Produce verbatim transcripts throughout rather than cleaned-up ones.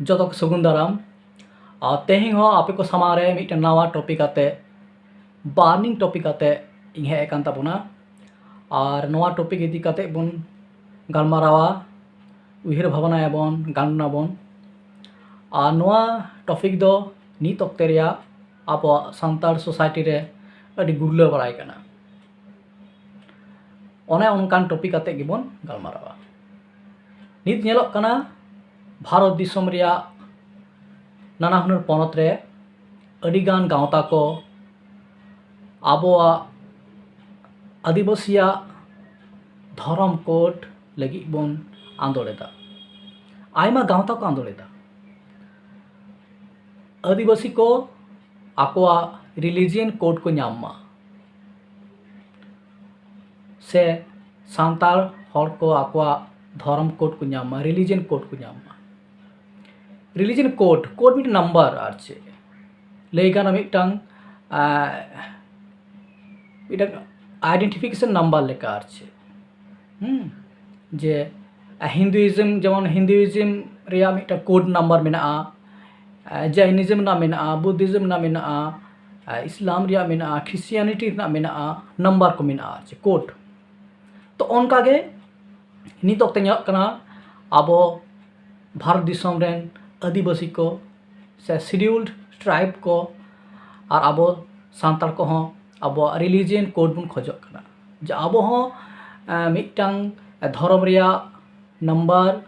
ᱡᱚᱛᱚ ᱠᱚ ᱥᱟᱹᱜᱩᱱ ᱫᱟᱨᱟᱢ᱾ ᱟᱨ ᱛᱮᱦᱮᱧ ᱦᱚᱸ ᱟᱯᱮ ᱠᱚ ᱥᱟᱢᱟᱝ ᱨᱮ ᱢᱤᱫᱴᱮᱱ ᱱᱟᱣᱟ ᱴᱚᱯᱤᱠ ᱟᱛᱮ, ᱵᱟᱨᱱᱤᱝ ᱴᱚᱯᱤᱠ ᱟᱛᱮ ᱤᱧ ᱦᱮᱡ ᱟᱠᱟᱱ ᱛᱟᱵᱚᱱᱟ᱾ ᱟᱨ ᱱᱚᱣᱟ ᱴᱚᱯᱤᱠ ᱤᱫᱤ ᱠᱟᱛᱮ ᱵᱚᱱ ᱜᱟᱞᱢᱟᱨᱟᱣᱟ, ᱩᱭᱦᱟᱹᱨ ᱵᱷᱟᱵᱽᱱᱟᱭᱟᱵᱚᱱ, ᱜᱟᱱ ᱟᱵᱚᱱ᱾ ᱟᱨ ᱱᱚᱣᱟ ᱴᱚᱯᱤᱠ ᱫᱚ ᱱᱤᱛ ᱚᱠᱛᱮ ᱨᱮᱭᱟᱜ ᱟᱵᱚᱣᱟᱜ ᱥᱟᱱᱛᱟᱲ ᱥᱳᱥᱟᱭᱴᱤ ᱨᱮ ᱟᱹᱰᱤ ᱜᱩᱨᱞᱟᱹ ᱵᱟᱲᱟᱭ ᱠᱟᱱᱟ᱾ ᱚᱱᱮ ᱚᱱᱠᱟᱱ ᱴᱚᱯᱤᱠ ᱟᱛᱮ ᱜᱮᱵᱚᱱ ᱜᱟᱞᱢᱟᱨᱟᱣᱟ᱾ ᱱᱤᱛ ᱧᱮᱞᱚᱜ ᱠᱟᱱᱟ, ᱵᱷᱟᱨᱚᱛ ᱫᱤᱥᱚᱢ ᱨᱮᱭᱟᱜ ᱱᱟᱱᱟ ᱦᱩᱱᱟᱹᱨ ᱯᱚᱱᱚᱛ ᱨᱮ ᱟᱹᱰᱤᱜᱟᱱ ᱜᱟᱶᱛᱟ ᱠᱚ ᱟᱵᱚᱣᱟᱜ ᱟᱹᱫᱤᱵᱟᱹᱥᱤᱭᱟᱜ ᱫᱷᱚᱨᱚᱢ ᱠᱳᱰ ᱞᱟᱹᱜᱤᱫ ᱵᱚᱱ ᱟᱸᱫᱳᱲ ᱮᱫᱟ᱾ ᱟᱭᱢᱟ ᱜᱟᱶᱛᱟ ᱠᱚ ᱟᱸᱫᱳᱲ ᱮᱫᱟ᱾ ᱟᱹᱫᱤᱵᱟᱹᱥᱤ ᱠᱚ ᱟᱠᱚᱣᱟᱜ ᱨᱤᱞᱤᱡᱤᱭᱟᱱ ᱠᱳᱰ ᱠᱚ ᱧᱟᱢ ᱢᱟ, ᱥᱮ ᱥᱟᱱᱛᱟᱲ ᱦᱚᱲ ᱠᱚ ᱟᱠᱚᱣᱟᱜ ᱫᱷᱚᱨᱚᱢ ᱠᱳᱰ ᱠᱚ ᱧᱟᱢ ᱢᱟ, ᱨᱤᱞᱤᱡᱤᱭᱟᱱ ᱠᱳᱰ ᱠᱚ ᱧᱟᱢ ᱢᱟ᱾ ᱨᱤᱞᱤᱡᱤᱭᱟᱱ ᱠᱳᱰ, ᱠᱳᱰ ᱢᱤᱫᱴᱮᱱ ᱱᱟᱢᱵᱟᱨ, ᱟᱨ ᱪᱮᱫ ᱞᱟᱹᱭ ᱜᱟᱱᱚᱜᱼᱟ, ᱢᱤᱫᱴᱟᱝ ᱟᱨ, ᱢᱤᱫᱴᱟᱝ ᱟᱭᱰᱮᱱᱴᱤᱯᱷᱤᱠᱮᱥᱚᱱ ᱱᱟᱢᱵᱟᱨ ᱞᱮᱠᱟ, ᱟᱨ ᱪᱮᱫ᱾ ᱦᱩᱸ, ᱡᱮ ᱦᱤᱱᱫᱩᱭᱤᱡᱚᱢ, ᱡᱮᱢᱚᱱ ᱦᱤᱱᱫᱩᱭᱤᱡᱚᱢ ᱨᱮᱭᱟᱜ ᱢᱤᱫᱴᱟᱝ ᱠᱳᱰ ᱱᱟᱢᱵᱟᱨ ᱢᱮᱱᱟᱜᱼᱟ, ᱡᱟᱭᱱᱤᱡᱚᱢ ᱨᱮᱱᱟᱜ ᱢᱮᱱᱟᱜᱼᱟ, ᱵᱩᱫᱷᱤᱡᱚᱢ ᱨᱮᱱᱟᱜ ᱢᱮᱱᱟᱜᱼᱟ, ᱤᱥᱞᱟᱢ ᱨᱮᱭᱟᱜ ᱢᱮᱱᱟᱜᱼᱟ, ᱠᱷᱨᱤᱥᱪᱤᱭᱟᱱᱤᱴᱤ ᱨᱮᱱᱟᱜ ᱢᱮᱱᱟᱜᱼᱟ, ᱱᱟᱢᱵᱟᱨ ᱠᱚ ᱢᱮᱱᱟᱜᱼᱟ, ᱪᱮ ᱠᱳᱰ᱾ ᱛᱚ ᱚᱱᱠᱟᱜᱮ ᱱᱤᱛ ᱚᱠᱛᱮ ᱧᱮᱞᱚᱜ ᱠᱟᱱᱟ, ᱟᱵᱚ ᱵᱷᱟᱨᱚᱛ ᱫᱤᱥᱚᱢ ᱨᱮᱱ ᱟᱹᱫᱤᱵᱟᱹᱥᱤ ᱠᱚ ᱥᱮ ᱥᱤᱰᱤᱭᱩᱞᱰ ᱴᱨᱟᱭᱤᱵᱽ ᱠᱚ ᱟᱨ ᱟᱵᱚ ᱥᱟᱱᱛᱟᱲ ᱠᱚᱦᱚᱸ ᱟᱵᱚᱣᱟᱜ ᱨᱤᱞᱤᱡᱤᱭᱟᱱ ᱠᱳᱰ ᱵᱚᱱ ᱠᱷᱚᱡᱚᱜ ᱠᱟᱱᱟ, ᱡᱮ ᱟᱵᱚ ᱦᱚᱸ ᱢᱤᱫᱴᱟᱝ ᱫᱷᱚᱨᱚᱢ ᱨᱮᱭᱟᱜ ᱱᱟᱢᱵᱟᱨ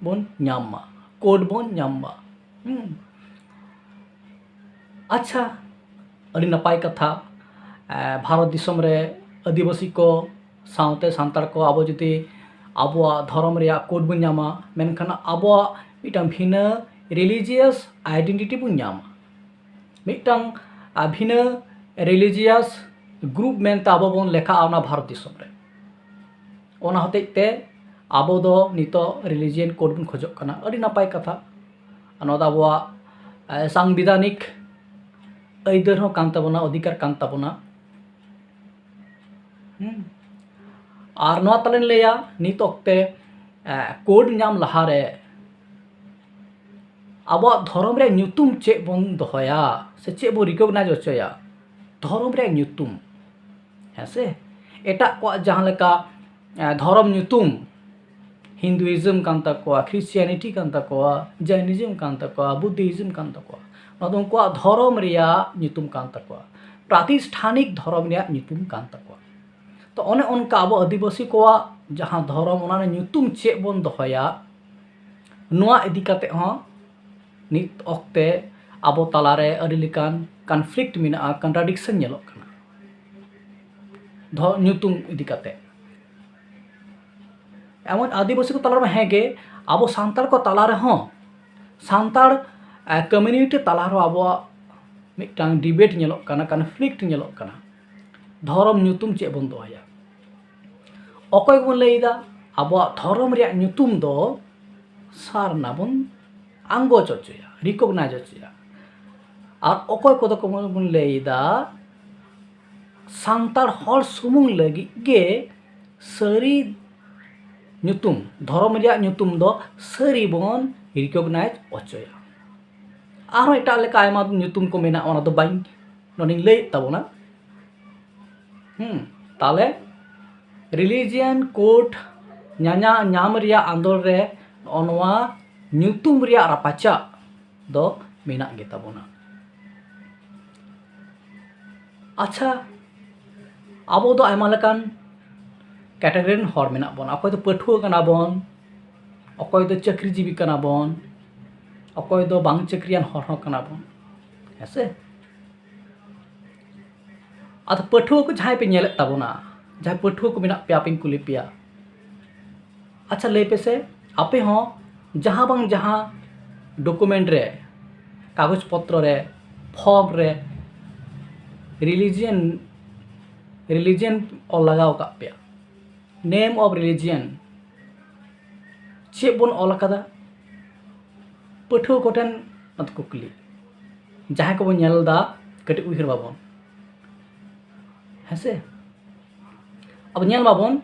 ᱵᱚᱱ ᱧᱟᱢ ᱢᱟ, ᱠᱳᱰ ᱵᱚᱱ ᱧᱟᱢ ᱢᱟ᱾ ᱦᱩᱸ᱾ ᱟᱪᱪᱷᱟ, ᱟᱹᱰᱤ ᱱᱟᱯᱟᱭ ᱠᱟᱛᱷᱟ᱾ ᱮ, ᱵᱷᱟᱨᱚᱛ ᱫᱤᱥᱚᱢ ᱨᱮ ᱟᱹᱫᱤᱵᱟᱹᱥᱤ ᱠᱚ ᱥᱟᱶᱛᱮ ᱥᱟᱱᱛᱟᱲ ᱠᱚ ᱟᱵᱚ ᱡᱩᱫᱤ ᱟᱵᱚᱣᱟᱜ ᱫᱷᱚᱨᱚᱢ ᱨᱮᱭᱟᱜ ᱠᱳᱰ ᱵᱚᱱ ᱧᱟᱢᱟ, ᱢᱮᱱᱠᱷᱟᱱ ᱟᱵᱚᱣᱟᱜ ᱢᱤᱫᱴᱟᱝ ᱵᱷᱤᱱᱟᱹ ᱨᱤᱞᱤᱡᱤᱭᱟᱥ ᱟᱭᱰᱮᱱᱴᱤᱴᱤ ᱵᱚᱱ ᱧᱟᱢᱟ, ᱢᱤᱫᱴᱟᱝ, ᱟ, ᱵᱷᱤᱱᱟᱹ ᱨᱤᱞᱤᱡᱤᱭᱟᱥ ᱜᱨᱩᱯ ᱢᱮᱱᱛᱮ ᱟᱵᱚ ᱵᱚᱱ ᱞᱮᱠᱷᱟᱜᱼᱟ ᱚᱱᱟ ᱵᱷᱟᱨᱚᱛ ᱫᱤᱥᱚᱢ ᱨᱮ᱾ ᱚᱱᱟ ᱦᱚᱛᱮᱡ ᱛᱮ ᱟᱵᱚ ᱫᱚ ᱱᱤᱛᱚᱜ ᱨᱤᱞᱤᱡᱤᱭᱟᱱ ᱠᱳᱰ ᱵᱚᱱ ᱠᱷᱚᱡᱚᱜ ᱠᱟᱱᱟ᱾ ᱟᱹᱰᱤ ᱱᱟᱯᱟᱭ ᱠᱟᱛᱷᱟ᱾ ᱟᱨ ᱱᱚᱣᱟ ᱫᱚ ᱟᱵᱚᱣᱟᱜ, ᱮ, ᱥᱟᱝᱵᱤᱫᱷᱟᱱᱤᱠ ᱟᱹᱭᱫᱟᱹᱨ ᱦᱚᱸ ᱠᱟᱱ ᱛᱟᱵᱚᱱᱟ, ᱚᱫᱷᱤᱠᱟᱨ ᱠᱟᱱ ᱛᱟᱵᱚᱱᱟ᱾ ᱦᱩᱸ᱾ ᱟᱨ ᱱᱚᱣᱟ ᱛᱟᱞᱮᱧ ᱞᱟᱹᱭᱟ, ᱱᱤᱛ ᱚᱠᱛᱮ, ᱮ, ᱠᱳᱰ ᱧᱟᱢ ᱞᱟᱦᱟᱨᱮ ᱟᱵᱚᱣᱟᱜ ᱫᱷᱚᱨᱚᱢ ᱨᱮᱭᱟᱜ ᱧᱩᱛᱩᱢ ᱪᱮᱫ ᱵᱚᱱ ᱫᱚᱦᱚᱭᱟ ᱥᱮ ᱪᱮᱫ ᱵᱚᱱ recognize ᱦᱚᱪᱚᱭᱟ? ᱫᱷᱚᱨᱚᱢ ᱨᱮᱭᱟᱜ ᱧᱩᱛᱩᱢ, ᱦᱮᱸ ᱥᱮ? ᱮᱴᱟᱜ ᱠᱚᱣᱟᱜ ᱡᱟᱦᱟᱸ ᱞᱮᱠᱟ, ᱮ, ᱫᱷᱚᱨᱚᱢ ᱧᱩᱛᱩᱢ, Hinduism ᱠᱟᱱ ᱛᱟᱠᱚᱣᱟ, Christianity ᱠᱟᱱ ᱛᱟᱠᱚᱣᱟ, Jainism ᱠᱟᱱ ᱛᱟᱠᱚᱣᱟ, Buddhism ᱠᱟᱱ ᱛᱟᱠᱚᱣᱟ, ᱱᱚᱣᱟ ᱫᱚ ᱩᱱᱠᱩᱣᱟᱜ ᱫᱷᱚᱨᱚᱢ ᱨᱮᱭᱟᱜ ᱧᱩᱛᱩᱢ ᱠᱟᱱ ᱛᱟᱠᱚᱣᱟ, ᱯᱨᱟᱛᱤᱥᱴᱷᱟᱱᱤᱠ ᱫᱷᱚᱨᱚᱢ ᱨᱮᱭᱟᱜ ᱧᱩᱛᱩᱢ ᱠᱟᱱ ᱛᱟᱠᱚᱣᱟ᱾ ᱛᱚ, ᱚᱱᱮ ᱚᱱᱠᱟ ᱟᱵᱚ ᱟᱹᱫᱤᱵᱟᱹᱥᱤ ᱠᱚᱣᱟᱜ ᱡᱟᱦᱟᱸ ᱫᱷᱚᱨᱚᱢ, ᱚᱱᱟ ᱨᱮᱱᱟᱜ ᱧᱩᱛᱩᱢ ᱪᱮᱫ ᱵᱚᱱ ᱫᱚᱦᱚᱭᱟ, ᱱᱚᱣᱟ ᱤᱫᱤ ᱠᱟᱛᱮ ᱦᱚᱸ ᱱᱤᱛ ᱚᱠᱛᱮ ᱟᱵᱚ ᱛᱟᱞᱟᱨᱮ ᱟᱹᱰᱤ ᱞᱮᱠᱟᱱ conflict ᱢᱮᱱᱟᱜᱼᱟ, contradiction ᱧᱮᱞᱚᱜ ᱠᱟᱱᱟ ᱫᱷᱚ-, ᱧᱩᱛᱩᱢ ᱤᱫᱤ ᱠᱟᱛᱮ᱾ ᱮᱢᱚᱱ ᱟᱹᱫᱤᱵᱟᱹᱥᱤ ᱠᱚ ᱛᱟᱞᱟ ᱨᱮᱢᱟ ᱦᱮᱸ ᱜᱮ, ᱟᱵᱚ ᱥᱟᱱᱛᱟᱲ ᱠᱚ ᱛᱟᱞᱟ ᱨᱮᱦᱚᱸ, ᱥᱟᱱᱛᱟᱲ, ᱮ, community ᱛᱟᱞᱟ ᱨᱮᱦᱚᱸ ᱟᱵᱚᱣᱟᱜ ᱢᱤᱫᱴᱟᱝ debate ᱧᱮᱞᱚᱜ ᱠᱟᱱᱟ, conflict ᱧᱮᱞᱚᱜ ᱠᱟᱱᱟ, ᱫᱷᱚᱨᱚᱢ ᱧᱩᱛᱩᱢ ᱪᱮᱫ ᱵᱚᱱ ᱫᱚᱦᱚᱭᱟ᱾ ᱚᱠᱚᱭ ᱵᱚᱱ ᱞᱟᱹᱭᱫᱟ ᱟᱵᱚᱣᱟᱜ ᱫᱷᱚᱨᱚᱢ ᱨᱮᱭᱟᱜ ᱧᱩᱛᱩᱢ ᱫᱚ ᱥᱟᱨᱱᱟ ᱵᱚᱱ ᱟᱸᱜᱚᱪ ᱦᱚᱪᱚᱭᱟ, recognize ᱦᱚᱪᱚᱭᱟ, ᱟᱨ ᱚᱠᱚᱭ ᱠᱚᱫᱚ ᱠᱚ ᱵᱚᱱ ᱞᱟᱹᱭᱫᱟ ᱥᱟᱱᱛᱟᱲ ᱦᱚᱲ ᱥᱩᱢᱩᱝ ᱞᱟᱹᱜᱤᱫ ᱜᱮ ᱥᱟᱹᱨᱤ ᱧᱩᱛᱩᱢ, ᱫᱷᱚᱨᱚᱢ ᱨᱮᱭᱟᱜ ᱧᱩᱛᱩᱢ ᱫᱚ ᱥᱟᱹᱨᱤ ᱵᱚᱱ recognize ᱦᱚᱪᱚᱭᱟ᱾ ᱟᱨᱦᱚᱸ ᱮᱴᱟᱜ ᱞᱮᱠᱟ ᱟᱭᱢᱟ ᱧᱩᱛᱩᱢ ᱠᱚ ᱢᱮᱱᱟᱜᱼᱟ, ᱚᱱᱟ ᱫᱚ ᱵᱟᱹᱧ ᱱᱚᱰᱮᱧ ᱞᱟᱹᱭᱮᱫ ᱛᱟᱵᱚᱱᱟ᱾ ᱦᱩᱸ, ᱛᱟᱦᱞᱮ religion code ᱧᱟᱧᱟ-, ᱧᱟᱢ ᱨᱮᱭᱟᱜ ᱟᱸᱫᱳᱲ ᱨᱮ ᱱᱚᱜᱼᱚ ᱱᱚᱣᱟ ᱧᱩᱛᱩᱢ ᱨᱮᱭᱟᱜ ᱨᱟᱯᱟᱪᱟᱜ ᱫᱚ ᱢᱮᱱᱟᱜ ᱜᱮᱛᱟ ᱵᱚᱱᱟ᱾ ᱟᱪᱪᱷᱟ, ᱟᱵᱚ ᱫᱚ ᱟᱭᱢᱟ ᱞᱮᱠᱟᱱ category ᱨᱮᱱ ᱦᱚᱲ ᱢᱮᱱᱟᱜ ᱵᱚᱱᱟ᱾ ᱚᱠᱚᱭ ᱫᱚ ᱯᱟᱹᱴᱷᱩᱣᱟᱹ ᱠᱟᱱᱟ ᱵᱚᱱ, ᱚᱠᱚᱭ ᱫᱚ ᱪᱟᱹᱠᱨᱤᱡᱤᱵᱤ ᱠᱟᱱᱟ ᱵᱚᱱ, ᱚᱠᱚᱭ ᱫᱚ ᱵᱟᱝ ᱪᱟᱹᱠᱨᱤᱭᱟᱱ ᱦᱚᱲ ᱦᱚᱸ ᱠᱟᱱᱟ ᱵᱚᱱ, ᱦᱮᱸ ᱥᱮ? ᱟᱫᱚ ᱯᱟᱹᱴᱷᱩᱣᱟᱹ ᱠᱚ ᱡᱟᱦᱟᱸᱭ ᱯᱮ ᱧᱮᱞᱮᱫ ᱛᱟᱵᱚᱱᱟ, ᱡᱟᱦᱟᱸᱭ ᱯᱟᱹᱴᱷᱩᱣᱟᱹ ᱠᱚ ᱢᱮᱱᱟᱜ ᱯᱮᱭᱟ, ᱟᱯᱮᱧ ᱠᱩᱞᱤ ᱯᱮᱭᱟ, ᱟᱪᱪᱷᱟ, ᱞᱟᱹᱭ ᱯᱮᱥᱮ, ᱟᱯᱮ ᱦᱚᱸ ᱡᱟᱦᱟᱸ ᱵᱟᱝ ᱡᱟᱦᱟᱸ document ᱨᱮ, ᱠᱟᱜᱚᱡᱽ ᱯᱚᱛᱨᱚ ᱨᱮ, form ᱨᱮ religion, religion ᱚᱞ ᱞᱟᱜᱟᱣ ᱟᱠᱟᱫ ᱯᱮᱭᱟ, name of religion ᱪᱮᱫ ᱵᱚᱱ ᱚᱞ ᱟᱠᱟᱫᱟ? ᱯᱟᱹᱴᱷᱩᱣᱟᱹ ᱠᱚᱴᱷᱮᱱ ᱚᱱᱟ ᱫᱚ ᱠᱩᱠᱞᱤ᱾ ᱡᱟᱦᱟᱸᱭ ᱠᱚᱵᱚᱱ ᱧᱮᱞ ᱮᱫᱟ, ᱠᱟᱹᱴᱤᱡ ᱩᱭᱦᱟᱹᱨ ᱵᱟᱵᱚᱱ, ᱦᱮᱸ ᱥᱮ? ᱟᱵᱚ ᱧᱮᱞ ᱢᱟᱵᱚᱱ,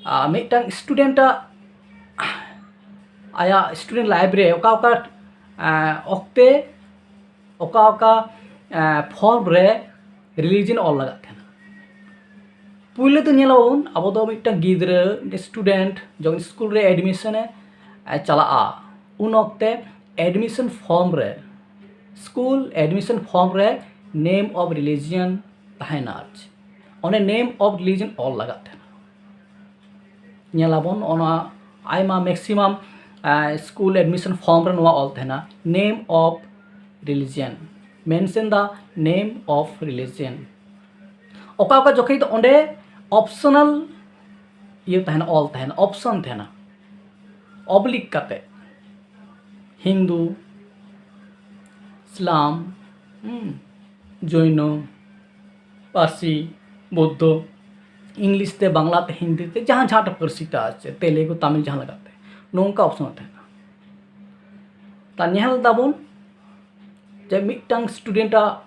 ᱟ, ᱢᱤᱫᱴᱟᱝ student ᱟᱜ, ᱟᱭᱟᱜ student life ᱨᱮ ᱚᱠᱟ ᱚᱠᱟ ᱚᱠᱛᱮ ᱚᱠᱟ ᱚᱠᱟ ᱯᱷᱚᱨᱢ ᱨᱮ ᱨᱤᱞᱤᱡᱤᱭᱚᱱ ᱚᱞ ᱞᱟᱜᱟᱜ ᱛᱟᱦᱮᱱᱟ᱾ ᱯᱩᱭᱞᱩ ᱫᱚ ᱧᱮᱞᱟᱵᱚᱱ, ᱟᱵᱚ ᱫᱚ ᱢᱤᱫᱴᱟᱝ ᱜᱤᱫᱽᱨᱟᱹ, ᱢᱤᱫᱴᱟᱝ ᱥᱴᱩᱰᱮᱱᱴ ᱡᱚᱠᱷᱚᱱ ᱥᱠᱩᱞ ᱨᱮ ᱮᱰᱢᱤᱥᱚᱱᱮ ᱪᱟᱞᱟᱜᱼᱟ, ᱩᱱ ᱚᱠᱛᱮ ᱮᱰᱢᱤᱥᱚᱱ ᱯᱷᱚᱨᱢ ᱨᱮ, ᱥᱠᱩᱞ ᱮᱰᱢᱤᱥᱚᱱ ᱯᱷᱚᱨᱢ ᱨᱮ ᱱᱮᱢ ᱚᱯᱷ ᱨᱤᱞᱤᱡᱤᱭᱚᱱ ᱛᱟᱦᱮᱱᱟ᱾ ᱟᱨ ᱪᱮᱫ ᱚᱱᱮ ᱱᱮᱢ ᱚᱯᱷ ᱨᱤᱞᱤᱡᱤᱭᱚᱱ ᱚᱞ ᱞᱟᱜᱟᱜ ᱛᱟᱦᱮᱱᱟ᱾ ᱧᱮᱞᱟᱵᱚᱱ ᱚᱱᱟ ᱟᱭᱢᱟ ᱢᱮᱠᱥᱤᱢᱟᱢ ᱥᱠᱩᱞ ᱮᱰᱢᱤᱥᱚᱱ ᱯᱷᱚᱨᱢ ᱨᱮ ᱱᱚᱣᱟ ᱚᱞ ᱛᱟᱦᱮᱱᱟ, name of religion, mention the name of religion᱾ ᱚᱠᱟ ᱚᱠᱟ ᱡᱚᱠᱷᱮᱡ ᱫᱚ ᱚᱸᱰᱮ ᱚᱯᱥᱚᱱᱟᱞ ᱤᱭᱟᱹ ᱛᱟᱦᱮᱱᱟ, ᱚᱞ ᱛᱟᱦᱮᱱᱟ, ᱚᱯᱥᱚᱱ ᱛᱟᱦᱮᱱᱟ, ᱚᱵᱞᱤᱠ ᱠᱟᱛᱮ, ᱦᱤᱱᱫᱩ, ᱤᱥᱞᱟᱢ, ᱦᱩᱸ, ᱡᱳᱭᱱᱚ, ᱯᱟᱹᱨᱥᱤ, ᱵᱳᱫᱽᱫᱷᱚ, ᱤᱝᱞᱤᱥ ᱛᱮ, ᱵᱟᱝᱞᱟ ᱛᱮ, ᱦᱤᱱᱫᱤ ᱛᱮ, ᱡᱟᱦᱟᱸ ᱡᱟᱦᱟᱸᱴᱟᱜ ᱯᱟᱹᱨᱥᱤ ᱛᱮ, ᱟᱨ ᱪᱮᱫ, ᱛᱮᱞᱮᱜᱩ, ᱛᱟᱢᱤᱞ, ᱡᱟᱦᱟᱸ ᱞᱮᱠᱟᱛᱮ, ᱱᱚᱝᱠᱟ ᱚᱯᱥᱚᱱ ᱛᱟᱦᱮᱱᱟ᱾ ᱛᱟ ᱧᱮᱞ ᱫᱟᱵᱚᱱ ᱡᱮ ᱢᱤᱫᱴᱟᱝ ᱥᱴᱩᱰᱮᱱᱴᱟᱜ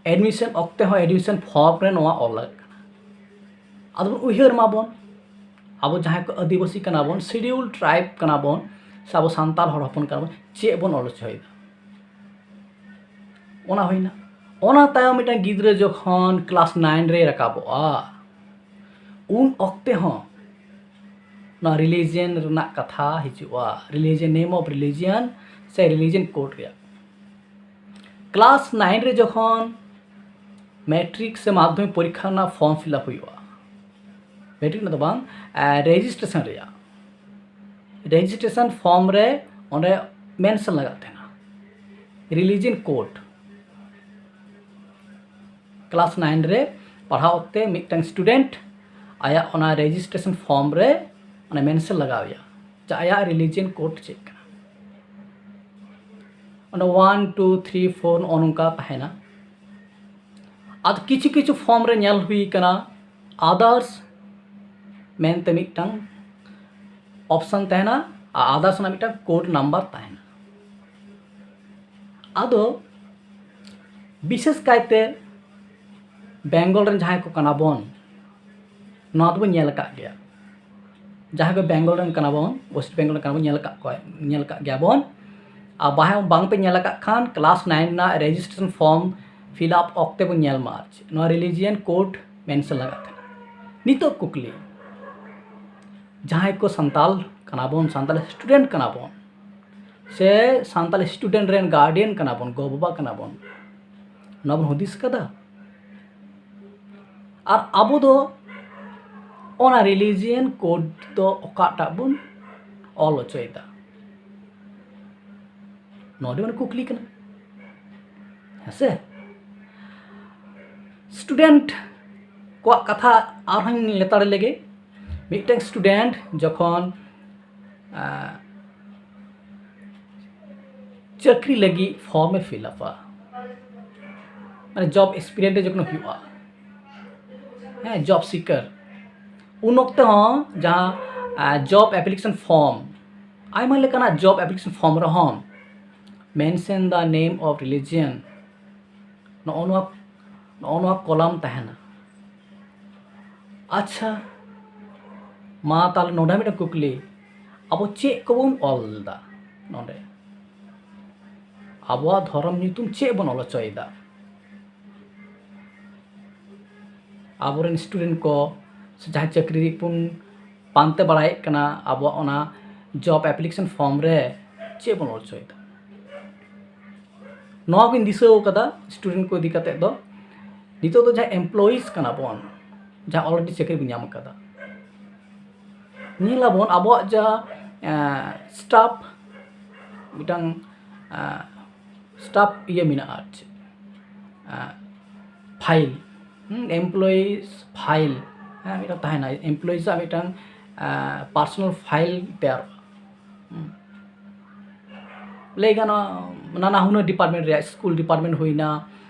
ᱮᱰᱢᱤᱥᱚᱱ ᱚᱠᱛᱮ ᱦᱚᱸ ᱮᱰᱢᱤᱥᱚᱱ ᱯᱷᱚᱨᱢ ᱨᱮ ᱱᱚᱣᱟ ᱚᱞ ᱞᱟᱜᱟᱜ ᱠᱟᱱᱟ᱾ ᱟᱫᱚ ᱵᱚᱱ ᱩᱭᱦᱟᱹᱨ ᱢᱟᱵᱚᱱ, ᱟᱵᱚ ᱡᱟᱦᱟᱸᱭ ᱠᱚ ᱟᱹᱫᱤᱵᱟᱹᱥᱤ ᱠᱟᱱᱟ ᱵᱚᱱ, ᱥᱤᱰᱤᱭᱩᱞ ᱴᱨᱟᱭᱤᱵᱽ ᱠᱟᱱᱟ ᱵᱚᱱ, ᱥᱮ ᱟᱵᱚ ᱥᱟᱱᱛᱟᱲ ᱦᱚᱲ ᱦᱚᱯᱚᱱ ᱠᱟᱱᱟ ᱵᱚᱱ, ᱪᱮᱫ ᱵᱚᱱ ᱚᱞ ᱦᱚᱪᱚᱭᱮᱫᱟ? ᱚᱱᱟ ᱦᱩᱭᱱᱟ᱾ ᱚᱱᱟ ᱛᱟᱭᱚᱢ ᱢᱤᱫᱴᱟᱝ ᱜᱤᱫᱽᱨᱟᱹ ᱡᱚᱠᱷᱚᱱ ᱠᱞᱟᱥ ᱱᱟᱭᱤᱱ ᱨᱮᱭ ᱨᱟᱠᱟᱵᱚᱜᱼᱟ, ᱩᱱ ᱚᱠᱛᱮ ᱦᱚᱸ ᱱᱚᱣᱟ ᱨᱤᱞᱤᱡᱤᱭᱚᱱ ᱨᱮᱱᱟᱜ ᱠᱟᱛᱷᱟ ᱦᱤᱡᱩᱜᱼᱟ, ᱨᱤᱞᱤᱡᱤᱭᱚᱱ, ᱱᱮᱢ ᱚᱯᱷ ᱨᱤᱞᱤᱡᱤᱭᱚᱱ ᱥᱮ ᱨᱤᱞᱤᱡᱤᱭᱚᱱ ᱠᱳᱰ ᱨᱮᱭᱟᱜ᱾ ᱠᱞᱟᱥ ᱱᱟᱭᱤᱱ ᱨᱮ ᱡᱚᱠᱷᱚᱱ ᱢᱮᱴᱨᱤᱠ ᱥᱮ ᱢᱟᱫᱽᱫᱷᱚᱢᱤᱠ ᱯᱚᱨᱤᱠᱠᱷᱟ ᱨᱮᱱᱟᱜ ᱯᱷᱚᱨᱢ ᱯᱷᱤᱞᱟᱯ ᱦᱩᱭᱩᱜᱼᱟ, ᱢᱮᱴᱨᱤᱠ ᱨᱮᱱᱟᱜ ᱫᱚ ᱵᱟᱝ, ᱨᱮᱡᱤᱥᱴᱨᱮᱥᱚᱱ ᱨᱮᱭᱟᱜ, ᱨᱮᱡᱤᱥᱴᱨᱮᱥᱚᱱ ᱯᱷᱚᱨᱢ ᱨᱮ ᱚᱸᱰᱮ ᱢᱮᱱᱥᱚᱱ ᱞᱟᱜᱟᱜ ᱛᱟᱦᱮᱱᱟ ᱨᱤᱞᱤᱡᱤᱭᱚᱱ ᱠᱳᱰ᱾ ᱠᱞᱟᱥ ᱱᱟᱭᱤᱱ ᱨᱮ ᱯᱟᱲᱦᱟᱣ ᱚᱠᱛᱮ ᱢᱤᱫᱴᱟᱝ ᱥᱴᱩᱰᱮᱱᱴ ᱟᱭᱟᱜ ᱚᱱᱟ ᱨᱮᱡᱤᱥᱴᱨᱮᱥᱚᱱ ᱯᱷᱚᱨᱢ ᱨᱮ ᱚᱱᱟ ᱢᱮᱱᱥᱚᱱ ᱞᱟᱜᱟᱣ ᱮᱭᱟ ᱡᱮ ᱟᱭᱟᱜ ᱨᱤᱞᱤᱡᱤᱭᱚᱱ ᱠᱳᱰ ᱪᱮᱫ ᱠᱟᱱᱟ᱾ ᱚᱸᱰᱮ ᱚᱣᱟᱱ, ᱴᱩ, ᱛᱷᱨᱤ, ᱯᱷᱳᱨ ᱱᱚᱜᱼᱚ ᱱᱚᱝᱠᱟ ᱛᱟᱦᱮᱱᱟ᱾ ᱟᱫᱚ ᱠᱤᱪᱷᱩ ᱠᱤᱪᱷᱩ ᱯᱷᱚᱨᱢ ᱨᱮ ᱧᱮᱞ ᱦᱩᱭ ᱠᱟᱱᱟ ᱟᱫᱟᱨᱥ ᱢᱮᱱᱛᱮ ᱢᱤᱫᱴᱟᱝ ᱚᱯᱥᱚᱱ ᱛᱟᱦᱮᱱᱟ ᱟᱨ ᱟᱫᱟᱨᱥ ᱨᱮᱱᱟᱜ ᱢᱤᱫᱴᱟᱝ ᱠᱳᱰ ᱱᱟᱢᱵᱟᱨ ᱛᱟᱦᱮᱱᱟ᱾ ᱟᱫᱚ ᱵᱤᱥᱮᱥ ᱠᱟᱭᱛᱮ ᱵᱮᱝᱜᱚᱞ ᱨᱮᱱ ᱡᱟᱦᱟᱸᱭ ᱠᱚ ᱠᱟᱱᱟ ᱵᱚᱱ, ᱱᱚᱣᱟ ᱫᱚᱵᱚᱱ ᱧᱮᱞ ᱟᱠᱟᱫ ᱜᱮᱭᱟ᱾ ᱡᱟᱦᱟᱸᱭ ᱠᱚ ᱵᱮᱝᱜᱚᱞ ᱨᱮᱱ ᱠᱟᱱᱟ ᱵᱚᱱ, ᱳᱭᱮᱥᱴ ᱵᱮᱝᱜᱚᱞ ᱨᱮᱱ ᱠᱟᱱᱟ ᱵᱚᱱ, ᱧᱮᱞ ᱟᱠᱟᱫ ᱠᱚᱣᱟ, ᱧᱮᱞ ᱟᱠᱟᱫ ᱜᱮᱭᱟ ᱵᱚᱱ᱾ ᱟᱨ ᱵᱟᱝ ᱵᱟᱝ ᱯᱮ ᱧᱮᱞ ᱟᱠᱟᱫ ᱠᱷᱟᱱ, ᱠᱞᱟᱥ ᱱᱟᱭᱤᱱ ᱨᱮᱱᱟᱜ ᱨᱮᱡᱤᱥᱴᱨᱮᱥᱚᱱ ᱯᱷᱚᱨᱢ ᱯᱷᱤᱞ ᱟᱯ ᱚᱠᱛᱮ ᱵᱚᱱ ᱧᱮᱞ ᱢᱟ᱾ ᱟᱨ ᱪᱮᱫ ᱱᱚᱣᱟ ᱨᱤᱞᱤᱡᱤᱭᱟᱱ ᱠᱳᱰ ᱢᱮᱱᱥᱚᱱ ᱞᱟᱜᱟᱜ ᱠᱟᱱᱟ? ᱱᱤᱛᱚᱜ ᱠᱩᱠᱞᱤ, ᱡᱟᱦᱟᱸᱭ ᱠᱚ ᱥᱟᱱᱛᱟᱞ ᱠᱟᱱᱟ ᱵᱚᱱ, ᱥᱟᱱᱛᱟᱞ ᱥᱴᱩᱰᱮᱱᱴ ᱠᱟᱱᱟ ᱵᱚᱱ, ᱥᱮ ᱥᱟᱱᱛᱟᱞ ᱥᱴᱩᱰᱮᱱᱴ ᱨᱮᱱ ᱜᱟᱨᱰᱤᱭᱟᱱ ᱠᱟᱱᱟ ᱵᱚᱱ, ᱜᱚ ᱵᱟᱵᱟ ᱠᱟᱱᱟ ᱵᱚᱱ, ᱱᱚᱣᱟ ᱵᱚᱱ ᱦᱩᱫᱤᱥ ᱠᱟᱫᱟ? ᱟᱨ ᱟᱵᱚ ᱫᱚ ᱚᱱᱟ ᱨᱤᱞᱤᱡᱤᱭᱟᱱ ᱠᱳᱰ ᱫᱚ ᱚᱠᱟᱴᱟᱜ ᱵᱚᱱ ᱚᱞ ᱦᱚᱪᱚᱭᱮᱫᱟ? ᱱᱚᱣᱟ ᱫᱚ ᱢᱤᱫᱴᱟᱝ ᱠᱩᱠᱞᱤ ᱠᱟᱱᱟ, ᱦᱮᱸ ᱥᱮ? ᱥᱴᱩᱰᱮᱱᱴ ᱠᱚᱣᱟᱜ ᱠᱟᱛᱷᱟ ᱟᱨᱦᱚᱸᱧ ᱞᱮᱛᱟᱲ ᱞᱮᱜᱮ᱾ ᱢᱤᱫᱴᱟᱝ ᱥᱴᱩᱰᱮᱱᱴ ᱡᱚᱠᱷᱚᱱ ᱟᱸ, ᱪᱟᱹᱠᱨᱤ ᱞᱟᱹᱜᱤᱫ ᱯᱷᱚᱨᱢ ᱮ ᱯᱷᱤᱞ ᱟᱯᱟ, ᱢᱟᱱᱮ ᱡᱚᱵ ᱮᱥᱯᱤᱨᱮᱱᱴ ᱡᱚᱠᱷᱚᱱ ᱦᱩᱭᱩᱜᱼᱟ, ᱦᱮᱸ, ᱡᱚᱵ ᱥᱤᱠᱟᱨ, ᱩᱱ ᱚᱠᱛᱮ ᱦᱚᱸ ᱡᱟᱦᱟᱸ ᱡᱚᱵ ᱮᱯᱞᱤᱠᱮᱥᱚᱱ ᱯᱷᱚᱨᱢ, ᱟᱭᱢᱟ ᱞᱮᱠᱟᱱᱟᱜ ᱡᱚᱵ ᱮᱯᱞᱤᱠᱮᱥᱚᱱ ᱯᱷᱚᱨᱢ ᱨᱮᱦᱚᱸ mention the name of religion, ᱱᱚᱜᱼᱚ ᱱᱚᱣᱟ ᱱᱚᱜᱼᱚ ᱱᱚᱣᱟ ᱠᱚᱞᱟᱢ ᱛᱟᱦᱮᱱᱟ᱾ ᱟᱪᱪᱷᱟ, ᱢᱟ ᱛᱟᱦᱞᱮ ᱱᱚᱰᱮ ᱢᱤᱫᱴᱟᱝ ᱠᱩᱠᱞᱤ, ᱟᱵᱚ ᱪᱮᱫ ᱠᱚᱵᱚᱱ ᱚᱞ ᱮᱫᱟ ᱱᱚᱰᱮ? ᱟᱵᱚᱣᱟᱜ ᱫᱷᱚᱨᱚᱢ ᱧᱩᱛᱩᱢ ᱪᱮᱫ ᱵᱚᱱ ᱚᱞ ᱦᱚᱪᱚᱭᱮᱫᱟ? ᱟᱵᱚᱨᱮᱱ ᱥᱴᱩᱰᱮᱱᱴ ᱠᱚ ᱥᱮ ᱡᱟᱦᱟᱸᱭ ᱪᱟᱹᱠᱨᱤ ᱵᱚᱱ ᱯᱟᱱᱛᱮ ᱵᱟᱲᱟᱭᱮᱫ ᱠᱟᱱᱟ, ᱟᱵᱚᱣᱟᱜ ᱚᱱᱟ ᱡᱚᱵ ᱮᱯᱞᱤᱠᱮᱥᱚᱱ ᱯᱷᱚᱨᱢ ᱨᱮ ᱪᱮᱫ ᱵᱚᱱ ᱚᱞ ᱦᱚᱪᱚᱭᱮᱫᱟ? ᱱᱚᱣᱟ ᱠᱚᱧ ᱫᱤᱥᱟᱹ ᱟᱠᱟᱫᱟ ᱥᱴᱩᱰᱮᱱᱴ ᱠᱚ ᱤᱫᱤ ᱠᱟᱛᱮᱫ ᱫᱚ᱾ ᱱᱤᱛᱚᱜ ᱫᱚ ᱡᱟᱦᱟᱸ ᱮᱢᱯᱞᱚᱭᱤᱡᱽ ᱠᱟᱱᱟ ᱵᱚᱱ, ᱡᱟᱦᱟᱸ ᱚᱞᱨᱮᱰᱤ ᱪᱟᱹᱠᱨᱤ ᱵᱚᱱ ᱧᱟᱢ ᱟᱠᱟᱫᱟ, ᱧᱮᱞᱟᱵᱚᱱ ᱟᱵᱚᱣᱟᱜ ᱡᱟᱦᱟᱸ ᱥᱴᱟᱯ, ᱢᱤᱫᱴᱟᱝ ᱥᱴᱟᱯ ᱤᱭᱟᱹ ᱢᱮᱱᱟᱜᱼᱟ ᱟᱨ ᱪᱮᱫ, ᱯᱷᱟᱭᱤᱞ, ᱮᱢᱯᱞᱚᱭᱤᱡᱽ ᱯᱷᱟᱭᱤᱞ, ᱦᱮᱸ, ᱢᱤᱫᱴᱟᱝ ᱛᱟᱦᱮᱱᱟ, ᱮᱢᱯᱞᱚᱭᱤᱡᱽ ᱟᱜ ᱢᱤᱫᱴᱟᱝ ᱯᱟᱨᱥᱚᱱᱟᱞ ᱯᱷᱟᱭᱤᱞ ᱛᱮᱭᱟᱨᱚᱜᱼᱟ᱾ ᱦᱩᱸ᱾ ᱞᱟᱹᱭ ᱜᱟᱱᱚᱜᱼᱟ, ᱱᱟᱱᱟ ᱦᱩᱱᱟᱹᱨ ᱰᱤᱯᱟᱨᱴᱢᱮᱱᱴ ᱨᱮᱭᱟᱜ, ᱥᱠᱩᱞ ᱰᱤᱯᱟᱨᱴᱢᱮᱱᱴ ᱦᱩᱭᱱᱟ,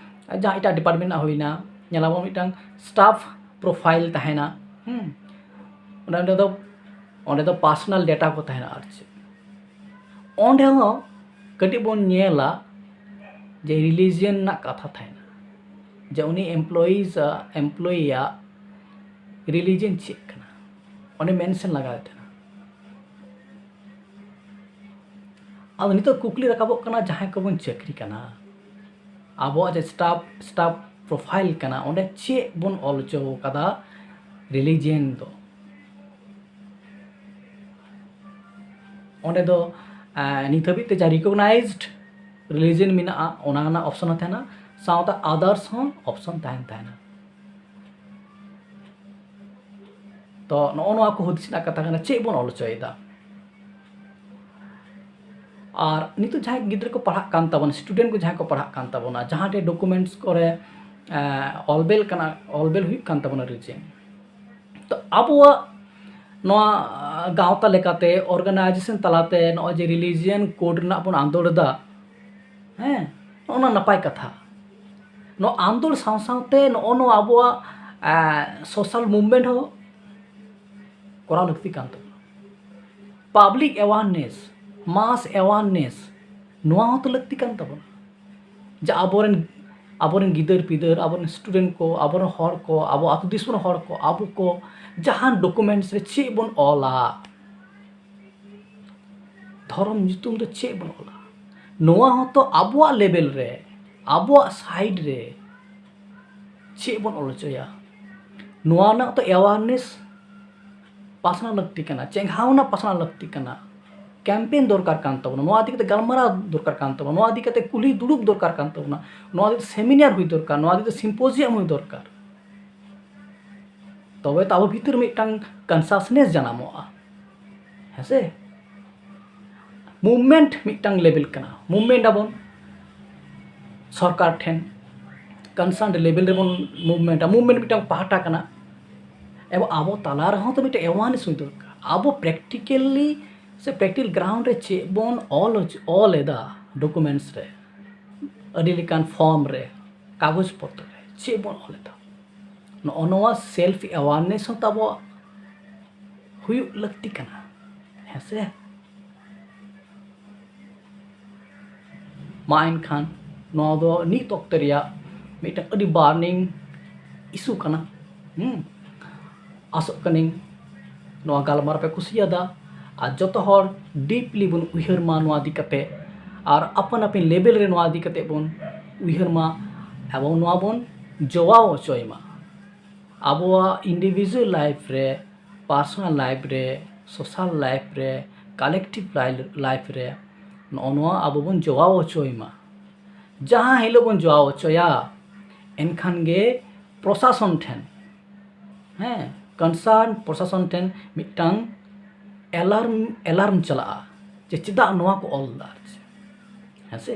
ᱡᱟᱦᱟᱸ ᱮᱴᱟᱜ ᱰᱤᱯᱟᱨᱴᱢᱮᱱᱴ ᱨᱮᱱᱟᱜ ᱦᱩᱭᱱᱟ, ᱧᱮᱞᱟᱵᱚᱱ ᱢᱤᱫᱴᱟᱝ ᱥᱴᱟᱯ ᱯᱨᱚᱯᱷᱟᱭᱤᱞ ᱛᱟᱦᱮᱱᱟ᱾ ᱦᱩᱸ᱾ ᱚᱸᱰᱮ, ᱚᱸᱰᱮ ᱫᱚ, ᱚᱸᱰᱮ ᱫᱚ ᱯᱟᱨᱥᱚᱱᱟᱞ ᱰᱮᱴᱟ ᱠᱚ ᱛᱟᱦᱮᱱᱟ ᱟᱨ ᱪᱮᱫ᱾ ᱚᱸᱰᱮ ᱦᱚᱸ ᱠᱟᱹᱴᱤᱡ ᱵᱚᱱ ᱧᱮᱞᱟ ᱡᱮ ᱨᱤᱞᱤᱡᱤᱭᱟᱱ ᱨᱮᱱᱟᱜ ᱠᱟᱛᱷᱟ ᱛᱟᱦᱮᱱᱟ, ᱡᱮ ᱩᱱᱤ ᱮᱢᱯᱞᱚᱭᱤᱡᱽ ᱟᱜ, ᱮᱢᱯᱞᱚᱭᱤ ᱟᱜ ᱨᱤᱞᱤᱡᱤᱭᱟᱱ ᱪᱮᱫ ᱠᱟᱱᱟ, ᱚᱸᱰᱮ ᱢᱮᱱᱥᱚᱱ ᱞᱟᱜᱟᱣ ᱛᱟᱦᱮᱱᱟ᱾ ᱟᱫᱚ ᱱᱤᱛᱚᱜ ᱠᱩᱠᱞᱤ ᱨᱟᱠᱟᱵᱚᱜ ᱠᱟᱱᱟ, ᱡᱟᱦᱟᱸᱭ ᱠᱚᱵᱚᱱ ᱪᱟᱹᱠᱨᱤ ᱠᱟᱱᱟ, ᱟᱵᱚᱣᱟᱜ ᱡᱮ staff staff profile ᱠᱟᱱᱟ, ᱚᱸᱰᱮ ᱪᱮᱫ ᱵᱚᱱ ᱚᱞ ᱦᱚᱪᱚ ᱠᱟᱫᱟ religion ᱫᱚ? ᱚᱸᱰᱮ ᱫᱚ ᱱᱤᱛ ᱦᱟᱹᱵᱤᱡ ᱛᱮ ᱡᱟᱦᱟᱸ recognized religion ᱢᱮᱱᱟᱜᱼᱟ, ᱚᱱᱟ ᱨᱮᱱᱟᱜ option ᱦᱚᱸ ᱛᱟᱦᱮᱱᱟ, ᱥᱟᱶᱛᱮ others ᱦᱚᱸ option ᱛᱟᱦᱮᱱ ᱛᱟᱦᱮᱱᱟ᱾ ᱛᱚ ᱱᱚᱜᱼᱚ ᱱᱚᱣᱟ ᱠᱚ ᱦᱩᱫᱤᱥ ᱨᱮᱱᱟᱜ ᱠᱟᱛᱷᱟ ᱠᱟᱱᱟ, ᱪᱮᱫ ᱵᱚᱱ ᱚᱞ ᱦᱚᱪᱚᱭᱮᱫᱟ? ᱟᱨ ᱱᱤᱛᱚᱜ ᱡᱟᱦᱟᱸᱭ ᱜᱤᱫᱽᱨᱟᱹ ᱠᱚ ᱯᱟᱲᱦᱟᱜ ᱠᱟᱱ ᱛᱟᱵᱚᱱᱟ, student ᱠᱚ ᱡᱟᱦᱟᱸᱭ ᱠᱚ ᱯᱟᱲᱦᱟᱜ ᱠᱟᱱ ᱛᱟᱵᱚᱱᱟ, ᱡᱟᱦᱟᱸ ᱴᱷᱮᱱ documents ᱠᱚᱨᱮ ᱚᱞᱵᱮᱞ ᱠᱟᱱᱟ, ᱚᱞᱵᱮᱞ ᱦᱩᱭᱩᱜ ᱠᱟᱱ ᱛᱟᱵᱚᱱᱟ religion, ᱛᱚ ᱟᱵᱚᱣᱟᱜ ᱱᱚᱣᱟ ᱜᱟᱶᱛᱟ ᱞᱮᱠᱟᱛᱮ, organization ᱛᱟᱞᱟᱛᱮ ᱱᱚᱜᱼᱚᱭ ᱡᱮ religion code ᱨᱮᱱᱟᱜ ᱵᱚᱱ ᱟᱸᱫᱳᱲ ᱮᱫᱟ, ᱦᱮᱸ, ᱱᱚᱜᱼᱚ ᱱᱚᱣᱟ ᱱᱟᱯᱟᱭ ᱠᱟᱛᱷᱟ᱾ ᱱᱚᱣᱟ ᱟᱸᱫᱳᱲ ᱥᱟᱶ ᱥᱟᱶᱛᱮ ᱱᱚᱜᱼᱚ ᱱᱚᱣᱟ ᱟᱵᱚᱣᱟᱜ social movement ᱦᱚᱸ ᱠᱚᱨᱟᱣ ᱞᱟᱹᱠᱛᱤ ᱠᱟᱱ ᱛᱟᱵᱚᱱᱟ᱾ Public awareness, mass awareness, ᱱᱚᱣᱟ ᱦᱚᱸᱛᱚ ᱞᱟᱹᱠᱛᱤ ᱠᱟᱱ ᱛᱟᱵᱚᱱᱟ᱾ ᱡᱮ ᱟᱵᱚᱨᱮᱱ ᱟᱵᱚᱨᱮᱱ ᱜᱤᱫᱟᱹᱨ ᱯᱤᱫᱟᱹᱨ, ᱟᱵᱚᱨᱮᱱ student ᱠᱚ, ᱟᱵᱚᱨᱮᱱ ᱦᱚᱲ ᱠᱚ, ᱟᱵᱚ ᱟᱹᱛᱩ ᱫᱤᱥᱚᱢ ᱨᱮᱱ ᱦᱚᱲ ᱠᱚ, ᱟᱵᱚ ᱠᱚ ᱡᱟᱦᱟᱱ documents ᱨᱮ ᱪᱮᱫ ᱵᱚᱱ ᱚᱞᱟ, ᱫᱷᱚᱨᱚᱢ ᱧᱩᱛᱩᱢ ᱫᱚ ᱪᱮᱫ ᱵᱚᱱ ᱚᱞᱟ, ᱱᱚᱣᱟ ᱦᱚᱸᱛᱚ ᱟᱵᱚᱣᱟᱜ level ᱨᱮ, ᱟᱵᱚᱣᱟᱜ side ᱨᱮ ᱪᱮᱫ ᱵᱚᱱ ᱚᱞ ᱦᱚᱪᱚᱭᱟ, ᱱᱚᱣᱟ ᱨᱮᱱᱟᱜ ᱛᱚ awareness ᱯᱟᱥᱱᱟᱣ ᱞᱟᱹᱠᱛᱤ ᱠᱟᱱᱟ, ᱪᱮᱸᱜᱷᱟᱣᱱᱟ ᱯᱟᱥᱱᱟᱣ ᱞᱟᱹᱠᱛᱤ ᱠᱟᱱᱟ, campaign ᱫᱚᱨᱠᱟᱨ ᱠᱟᱱ ᱛᱟᱵᱚᱱᱟ, ᱱᱚᱣᱟ ᱤᱫᱤ ᱠᱟᱛᱮ ᱜᱟᱞᱢᱟᱨᱟᱣ ᱫᱚᱨᱠᱟᱨ ᱠᱟᱱ ᱛᱟᱵᱚᱱᱟ, ᱱᱚᱣᱟ ᱤᱫᱤ ᱠᱟᱛᱮ ᱠᱩᱞᱦᱤ ᱫᱩᱲᱩᱵ ᱫᱚᱨᱠᱟᱨ ᱠᱟᱱ ᱛᱟᱵᱚᱱᱟ, ᱱᱚᱣᱟ ᱤᱫᱤ ᱠᱟᱛᱮ seminar ᱦᱩᱭ ᱫᱚᱨᱠᱟᱨ, ᱱᱚᱣᱟ ᱤᱫᱤ ᱠᱟᱛᱮ symposium ᱦᱩᱭ ᱫᱚᱨᱠᱟᱨ᱾ ᱛᱚᱵᱮ ᱛᱚ ᱟᱵᱚ ᱵᱷᱤᱛᱤᱨ ᱢᱤᱫᱴᱟᱝ consciousness ᱡᱟᱱᱟᱢᱚᱜᱼᱟ, ᱦᱮᱸ ᱥᱮ? Movement ᱢᱤᱫᱴᱟᱝ level ᱠᱟᱱᱟ, movement ᱟᱵᱚᱱ ᱥᱚᱨᱠᱟᱨ ᱴᱷᱮᱱ, concerned level ᱨᱮᱵᱚᱱ movementᱟ, movement ᱢᱤᱫᱴᱟᱝ ᱯᱟᱦᱴᱟ ᱠᱟᱱᱟ᱾ ᱮᱵᱚᱝ ᱟᱵᱚ ᱛᱟᱞᱟ ᱨᱮᱦᱚᱸ ᱛᱚ ᱢᱤᱫᱴᱟᱝ awareness ᱦᱩᱭ ᱫᱚᱨᱠᱟᱨ᱾ ᱟᱵᱚ practically ᱥᱮ practical ground ᱨᱮ ᱪᱮᱫ ᱵᱚᱱ ᱚᱞ ᱦᱚᱪᱚ, ᱚᱞ ᱮᱫᱟ documents ᱨᱮ, ᱟᱹᱰᱤ ᱞᱮᱠᱟᱱ form ᱨᱮ, ᱠᱟᱜᱚᱡᱽ ᱯᱚᱛᱨᱚ ᱨᱮ ᱪᱮᱫ ᱵᱚᱱ ᱚᱞ ᱮᱫᱟ, ᱱᱚᱜᱼᱚ ᱱᱚᱣᱟ self awareness ᱦᱚᱸ ᱛᱟᱵᱚ ᱦᱩᱭᱩᱜ ᱞᱟᱹᱠᱛᱤ ᱠᱟᱱᱟ, ᱦᱮᱸ ᱥᱮ? ᱢᱟ ᱮᱱᱠᱷᱟᱱ ᱱᱚᱣᱟ ᱫᱚ ᱱᱤᱛ ᱚᱠᱛᱮ ᱨᱮᱭᱟᱜ ᱢᱤᱫᱴᱟᱝ ᱟᱹᱰᱤ burning issue ᱠᱟᱱᱟ᱾ ᱦᱩᱸ, ᱟᱥᱚᱜ ᱠᱟᱹᱱᱟᱹᱧ ᱱᱚᱣᱟ ᱜᱟᱞᱢᱟᱨᱟᱣ ᱯᱮ ᱠᱩᱥᱤᱭᱟᱫᱟ᱾ ᱟᱨ ᱡᱚᱛᱚ ᱦᱚᱲ deeply ᱵᱚᱱ ᱩᱭᱦᱟᱹᱨ ᱢᱟ ᱱᱚᱣᱟ ᱤᱫᱤ ᱠᱟᱛᱮ, ᱟᱨ ᱟᱯᱟᱱ ᱟᱹᱯᱤᱱ level ᱨᱮ ᱱᱚᱣᱟ ᱤᱫᱤ ᱠᱟᱛᱮ ᱵᱚᱱ ᱩᱭᱦᱟᱹᱨ ᱢᱟ, ᱮᱵᱚᱝ ᱱᱚᱣᱟ ᱵᱚᱱ ᱡᱚᱣᱟᱣ ᱦᱚᱪᱚᱭ ᱢᱟ᱾ ᱟᱵᱚᱣᱟᱜ individual life ᱨᱮ, personal life ᱨᱮ, social life ᱨᱮ, collective life ᱨᱮ ᱱᱚᱜᱼᱚ ᱱᱚᱣᱟ ᱟᱵᱚ ᱵᱚᱱ ᱡᱚᱣᱟᱣ ᱦᱚᱪᱚᱭ ᱢᱟ᱾ ᱡᱟᱦᱟᱸ ᱦᱤᱞᱳᱜ ᱵᱚᱱ ᱡᱚᱣᱟᱣ ᱦᱚᱪᱚᱭᱟ, ᱮᱱᱠᱷᱟᱱ ᱜᱮ ᱯᱨᱚᱥᱟᱥᱚᱱ ᱴᱷᱮᱱ, ᱦᱮᱸ, concern ᱯᱨᱚᱥᱟᱥᱚᱱ ᱴᱷᱮᱱ ᱢᱤᱫᱴᱟᱝ alarm, alarm ᱪᱟᱞᱟᱜᱼᱟ ᱡᱮ ᱪᱮᱫᱟᱜ ᱱᱚᱣᱟ ᱠᱚ ᱚᱞ ᱮᱫᱟ, ᱟᱨ ᱪᱮᱫ, ᱦᱮᱸ ᱥᱮ?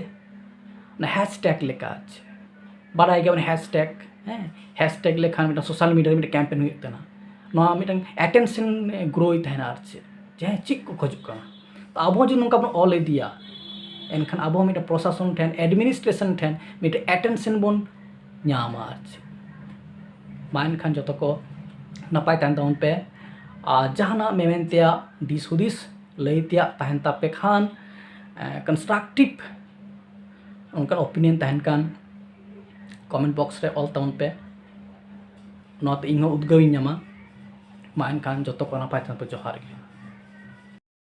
ᱚᱱᱟ hashtag ᱞᱮᱠᱟ, ᱟᱨ ᱪᱮᱫ, ᱵᱟᱰᱟᱭ ᱜᱮᱭᱟᱵᱚᱱ hashtag, ᱦᱮᱸ, hashtag ᱞᱮᱠᱷᱟᱱ ᱢᱤᱫᱴᱟᱝ social media ᱨᱮ ᱢᱤᱫᱴᱟᱝ campaign ᱦᱩᱭᱩᱜ ᱠᱟᱱᱟ, ᱱᱚᱣᱟ ᱢᱤᱫᱴᱟᱝ attention ᱜᱨᱳᱭ ᱛᱟᱦᱮᱱᱟ, ᱟᱨ ᱪᱮᱫ, ᱡᱮ ᱦᱮᱸ, ᱪᱮᱫ ᱠᱚ ᱠᱷᱚᱡᱚᱜ ᱠᱟᱱᱟ᱾ ᱛᱚ ᱟᱵᱚ ᱡᱩᱫᱤ ᱱᱚᱝᱠᱟ ᱵᱚᱱ ᱚᱞ ᱤᱫᱤᱭᱟ, ᱮᱱᱠᱷᱟᱱ ᱟᱵᱚ ᱦᱚᱸ ᱢᱤᱫᱴᱟᱝ ᱯᱨᱚᱥᱟᱥᱚᱱ ᱴᱷᱮᱱ, administration ᱴᱷᱮᱱ ᱢᱤᱫᱴᱟᱝ attention ᱵᱚᱱ ᱧᱟᱢᱟ, ᱟᱨ ᱪᱮᱫ᱾ ᱢᱟ ᱮᱱᱠᱷᱟᱱ ᱡᱚᱛᱚ ᱠᱚ ᱱᱟᱯᱟᱭ ᱛᱟᱦᱮᱱ ᱛᱟᱵᱚᱱ ᱯᱮ, ᱟᱨ ᱡᱟᱦᱟᱱᱟᱜ ᱢᱮᱢᱮᱱ ᱛᱮᱭᱟᱜ, ᱫᱤᱥ ᱦᱩᱫᱤᱥ ᱞᱟᱹᱭ ᱛᱮᱭᱟᱜ ᱛᱟᱦᱮᱱ ᱛᱟᱯᱮ ᱠᱷᱟᱱ, ᱮ, constructive ᱚᱱᱠᱟᱱ opinion ᱛᱟᱦᱮᱱ ᱠᱷᱟᱱ comment box ᱨᱮ ᱚᱞ ᱛᱟᱵᱚᱱ ᱯᱮ᱾ ᱱᱚᱣᱟᱛᱮ ᱤᱧ ᱦᱚᱸ ᱩᱫᱽᱜᱟᱹᱣ ᱤᱧ ᱧᱟᱢᱟ᱾ ᱢᱟ ᱮᱱᱠᱷᱟᱱ ᱡᱚᱛᱚ ᱠᱚ ᱱᱟᱯᱟᱭ ᱛᱟᱦᱮᱱ ᱯᱮ᱾ ᱡᱚᱦᱟᱨ ᱜᱮ᱾